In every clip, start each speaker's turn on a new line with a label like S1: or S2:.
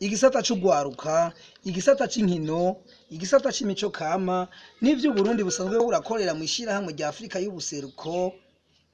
S1: Igisata c'ugwaruka, igisata c'inkino, igisata c'imico kama n'ivy'Uburundi busanzwe burakorera mw'ishirahamwe rya Afrika y'ubuseruko,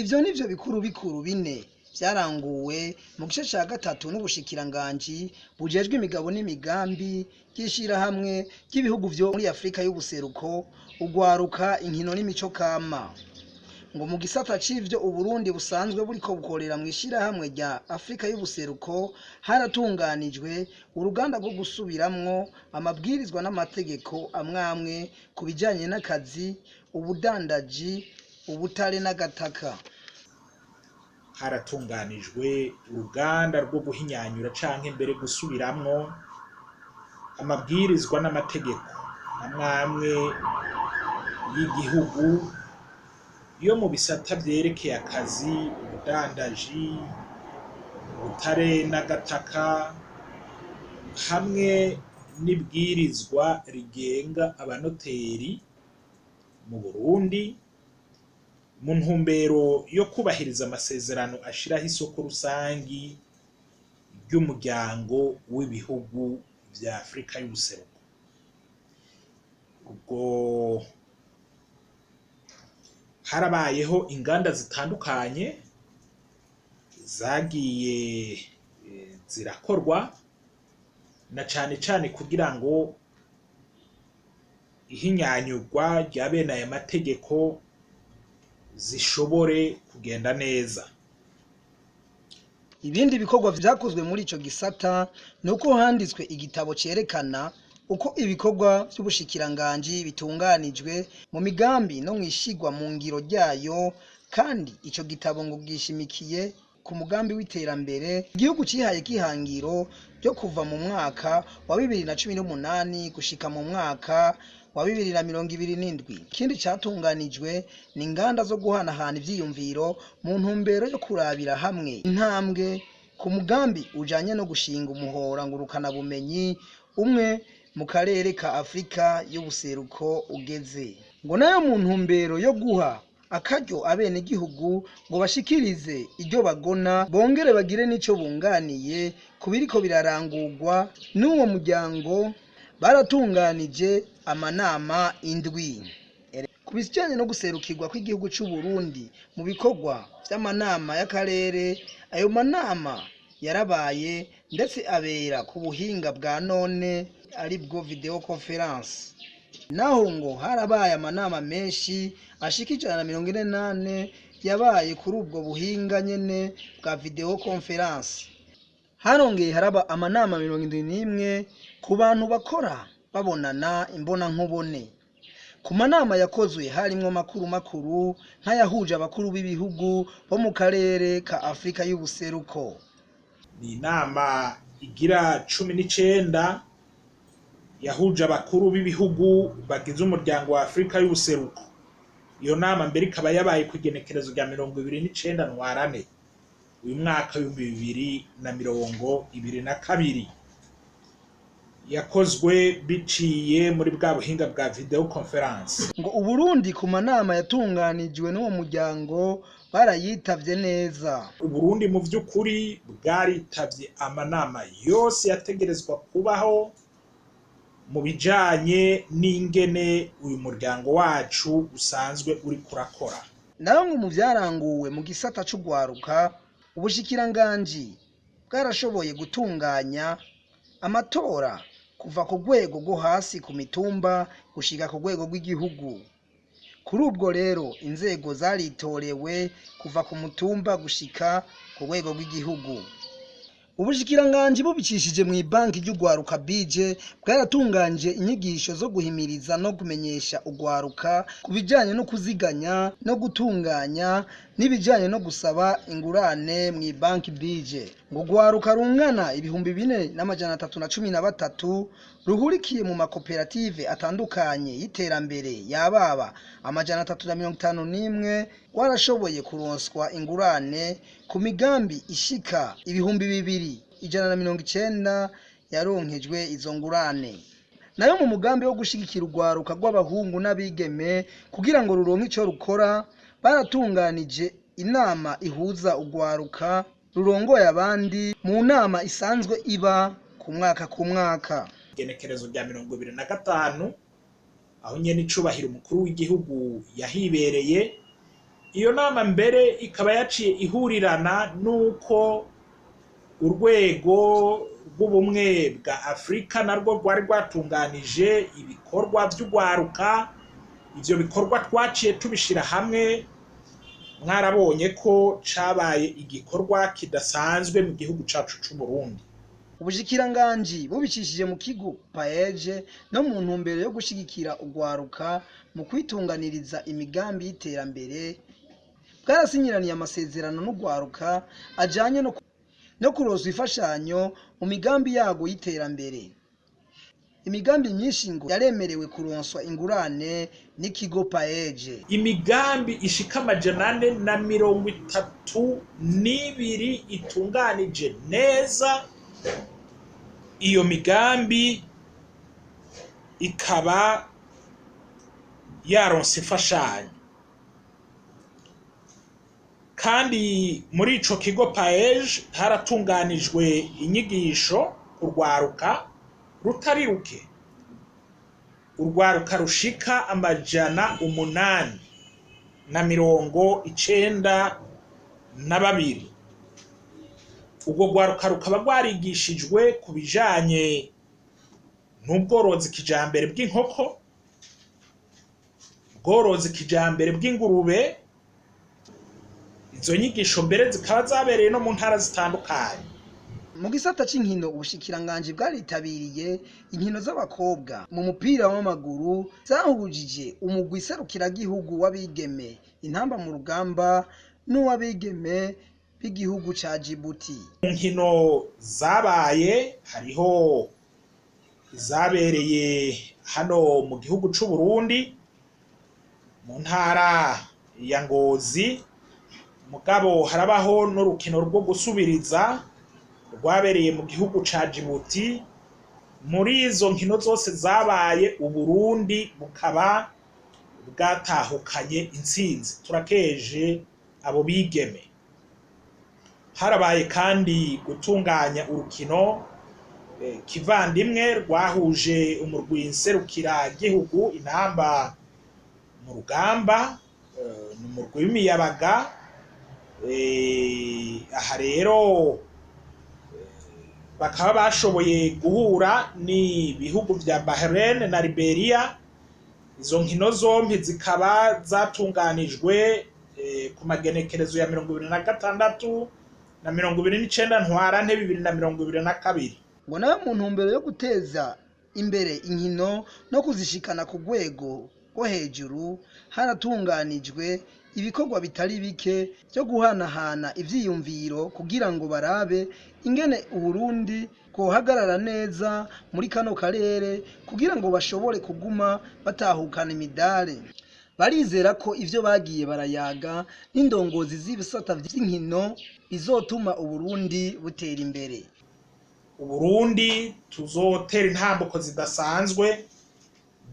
S1: ivyo nivyo bikuru bikuru bine vyaranguwe mu gice ca gatatu n'ubushikiranganji bujejwe imigabo n'imigambi ry'ishirahamwe ry'ibihugu vyo muri Afrika y'ubuseruko, ugwaruka, inkino n'imico kama. Ngo mu gisata c'ivyo Uburundi busanzwe buriko bukorera mw'ishirahamwe rya Afrika y'ubuseruko, haratunganijwe uruganda rwo gusubiramwo amabwirizwa n'amategeko amwamwe ku bijanye n'akazi, ubudandaji, ubutare n'agataka.
S2: Haratunganijwe uruganda rwo guhinyanyura canke mbere gusubiramwo amabwirizwa n'amategeko amwamwe y'igihugu yo mu bisata vyerekeye akazi, ubudandaji, ubutare n'agataka, hamwe n'ibwirizwa rigenga abanoteri mu Burundi, mu ntumbero yo kubahiriza amasezerano ashiraho isoko rusangi ry'umuryango w'ibihugu vya Afrika y'ubuseruko. Ubwo harabayeho inganda zitandukanye zagiye zirakorwa, na cane cane kugira ngo ihinyanyurwa rya bene aya mategeko zishobore kugenda neza.
S1: Ibindi bikorwa vyakozwe muri ico gisata nuko handitswe igitabo cerekana uko ibikorwa vy'ubushikiranganji bitunganijwe mu migambi no mwishigwa mu ngiro ryayo, kandi ico gitabo ngo gishimikiye ku mugambi w'iterambere igihugu cihaye kihangiro ryo kuva mu mwaka wa 2018 gushika mu mwaka wa 2027. Ikindi catunganijwe ni inganda zo guhanahana ivyiyumviro mu ntumbero yo kurabira hamwe intambwe ku mugambi ujanye no gushinga umuhora ngurukanabumenyi umwe mu karere ka Afrika y'ubuseruko ugeze. Ngo nayo mu ntumbero yo guha akaryo abenegihugu ngo bashikirize iryo bagona, bongere bagire n'ico bunganiye ku biriko birarangurwa n'uwo muryango, baratunganije amanama indwi. Ku bijanye no guserukirwa kw'igihugu c'u Burundi mu bikorwa vy'amanama y'akarere, ayo manama yarabaye ndetse abera ku buhinga bwa none, aribwo video conference. Naho ngo harabaye amanama menshi ashika 144 yabaye kuri ubwo buhinga nyene bwa video conference. Harongeye haraba amanama 71 ku bantu bakora babonana imbonankubone. Ku manama yakozwe harimwo makuru makuru nk'ayahuje abakuru b'ibihugu bo mu karere ka Afrika y'ubuseruko.
S2: Ni inama igira 19 yahuje abakuru b'ibihugu bagize umuryango wa Afrika y'ubuseruko. Iyo nama mbere ikaba yabaye ku igenekerezo rya 29 Ntwarante uyu mwaka w'2022. Yakozwe biciye muri bwa buhinga bwa video conference.
S1: Ngo Uburundi ku manama yatunganijwe n'uwo muryango barayitavye neza.
S2: Uburundi mu vy'ukuri bwaritavye amanama yose yategerezwa kubaho mu bijanye n'ingene uyu muryango wacu usanzwe uriko urakora.
S1: Naho ngo mu vyaranguwe mu gisata c'ugwaruka, ubushikiranganji bwarashoboye gutunganya amatora kuva ku rwego rwo hasi ku mitumba gushika ku rwego rw'igihugu. Kuri ubwo rero inzego zaritorewe kuva ku mutumba gushika ku rwego rw'igihugu. Ubushikiranganji bubicishije mw'ibanki ry'ugwaruka BIJE bwaratunganje inyigisho zo guhimiriza no kumenyesha ugwaruka ku bijanye no kuziganya no gutunganya n'ibijanye no gusaba ingurane mw'ibanki BIJE. Ngo ugwaruka rungana 4313 ruhurikiye mu makoperative atandukanye y'iterambere yababa 351 rwarashoboye kuronswa ingurane ku migambi ishika 2190 yaronkejwe izo ngurane. Nayo mu mugambi wo gushigikira urwaruka rw'abahungu n'abigeme kugira ngo ruronke ico rukora, baratunganije inama ihuza urwaruka rurongoye abandi mu nama isanzwe iba ku mwaka ku mwaka.
S2: Igenekerezo rya 25, aho nyene icubahiro umukuru w'igihugu yahibereye. Iyo nama mbere ikaba yaciye ihurirana n'uko urwego rw'ubumwe bwa Afurika narwo rwari rwatunganije ibikorwa vy'ugwaruka. Ivyo bikorwa twaciye tubishira hamwe, mwarabonye ko cabaye igikorwa kidasanzwe mu gihugu cacu c'Uburundi.
S1: Ubushikiranganji bubicishije mu kigo PAEEJ no mu ntumbero yo gushigikira ugwaruka mu kwitunganiriza imigambi y'iterambere, bwarasinyiraniye amasezerano n'ugwaruka ajanye no kuronswa imfashanyo mu migambi yarwo y'iterambere. Imigambi myinshi ngo yaremerewe kuronswa ingurane n'ikigo PAEEJ.
S2: Imigambi ishika 432 itunganije neza, iyo migambi ikaba yaronse imfashanyo. Kandi muri ico kigo PAEEJ haratunganijwe inyigisho ku rwaruka rutari ruke, urwaruka rushika 892. Urwo rwaruka rukaba rwarigishijwe ku bijanye n'ubworozi kijambere bw'inkoko, ubworozi kijambere bw'ingurube. Izo nyigisho mbere zikaba zabereye no mu ntara zitandukanye.
S1: Mu gisata c'inkino, ubushikiranganji bwaritabiriye inkino z'abakobwa mu mupira w'amaguru zahujije umugwi serukiragihugu w'abigeme Intamba mu Rugamba n'uw'abigeme b'igihugu ca Djibouti.
S2: Mu nkino zabaye hariho izabereye hano mu gihugu c'Uburundi mu ntara ya Ngozi, mugabo harabaho n'urukino rwo gusubiriza rwabereye mu gihugu ca Djibouti. Muri izo nkino zose zabaye, Uburundi bukaba bwatahukanye intsinzi. Turakeje abo bigeme. Harabaye kandi gutunganya urukino kivandimwe rwahuje umurwi nserukiragihugu Intamba mu Rugamba, ni umurwi w'imiyabaga. Aha rero bakaba bashoboye guhura n'ibihugu vya Bahrain na Liberia. Izo nkino zompi zikaba zatunganijwe ku magenekerezo ya 26 na 29 Ntwarante 2022.
S1: Ngo nayo mu ntumbero yo guteza imbere inkino no kuzishikana ku rwego rwo hejuru, haratunganijwe ibikorwa bitari bike byo guhanahana ivyiyumviro kugira ngo barabe ingene Uburundi bwohagarara neza muri kano karere kugira ngo bashobore kuguma batahukana imidare. Barizera ko ivyo bagiye barayaga n'indongozi z'ibisata vy'inkino bizotuma Uburundi butera imbere.
S2: Uburundi tuzotera intambuko zidasanzwe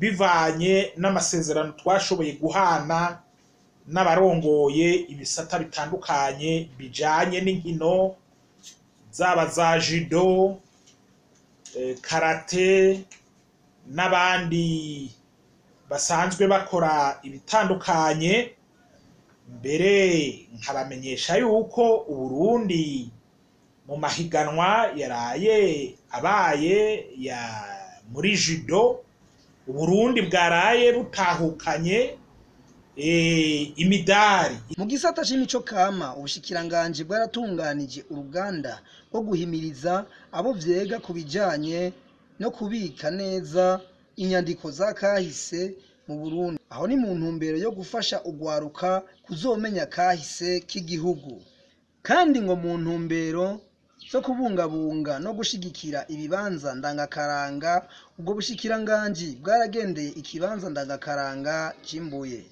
S2: bivanye n'amasezerano twashoboye guhana n'abarongoye ibisata bitandukanye bijanye n'inkino, zaba za judo, karate n'abandi basanzwe bakora ibitandukanye. Mbere nkabamenyesha yuko Uburundi mu mahiganwa yaraye abaye ya muri judo, Uburundi bwaraye butahukanye imidari.
S1: Mu gisata c'imico kama, ubushikiranganji bwaratunganije uruganda rwo guhimiriza abo vyega ku bijanye no kubika neza inyandiko za kahise mu Burundi. Aho ni mu ntumbero yo gufasha ugwaruka kuzomenya kahise k'igihugu. Kandi ngo mu ntumbero zo kubungabunga no gushigikira ibibanza ndangakaranga, ubwo bushikiranganji bwaragendeye ikibanza ndangakaranga c'Imbuye.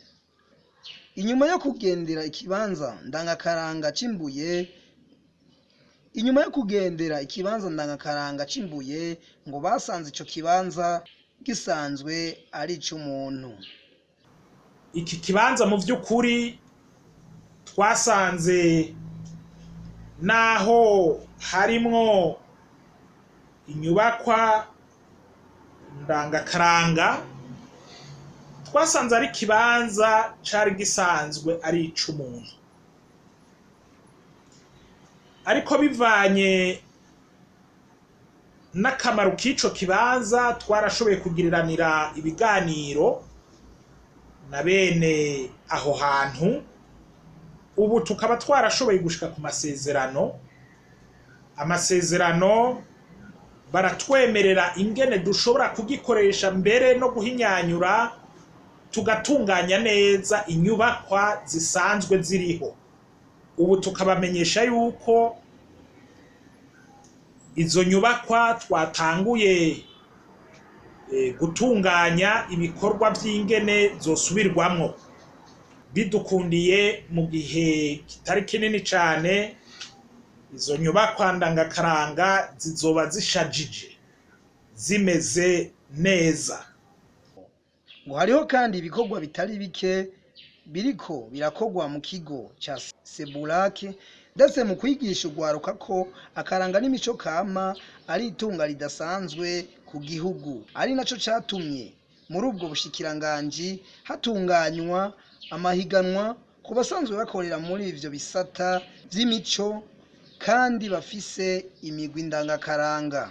S1: Inyuma yo kugendera ikibanza ndangakaranga c'Imbuye, inyuma yo kugendera ikibanza ndangakaranga c'Imbuye, ngo basanze ico kibanza gisanzwe ari ic'umuntu.
S2: Iki kibanza mu vy'ukuri twasanze naho harimwo Inyubakwa ndangakaranga twasanze ari ikibanza cari gisanzwe ari ic'umuntu, ariko bivanye n'akamaro k'ico kibanza twarashoboye kugiriranira ibiganiro na bene aho hantu. Ubu tukaba twarashoboye gushika ku masezerano. Amasezerano baratwemerera ingene dushobora kugikoresha, mbere no guhinyanyura tugatunganya neza inyubakwa zisanzwe ziriho. Ubu tukabamenyesha yuko izo nyubakwa twatanguye gutunganya ibikorwa vy'ingene zosubirwamwo. Bidukundiye mu gihe kitari kinini cane, izo nyubakwa ndangakaranga zizoba zishajije, zimeze neza.
S1: Ngo hariho kandi ibikorwa bitari bike biriko birakorwa mu kigo ca Sebulake, ndetse mu kwigisha urwaruka ko akaranga n'imico kama ari itunga ridasanzwe ku gihugu, ari naco catumye muri ubwo bushikiranganji hatunganywa amahiganwa ku basanzwe bakorera muri ivyo bisata vy'imico kandi bafise imigwi ndangakaranga.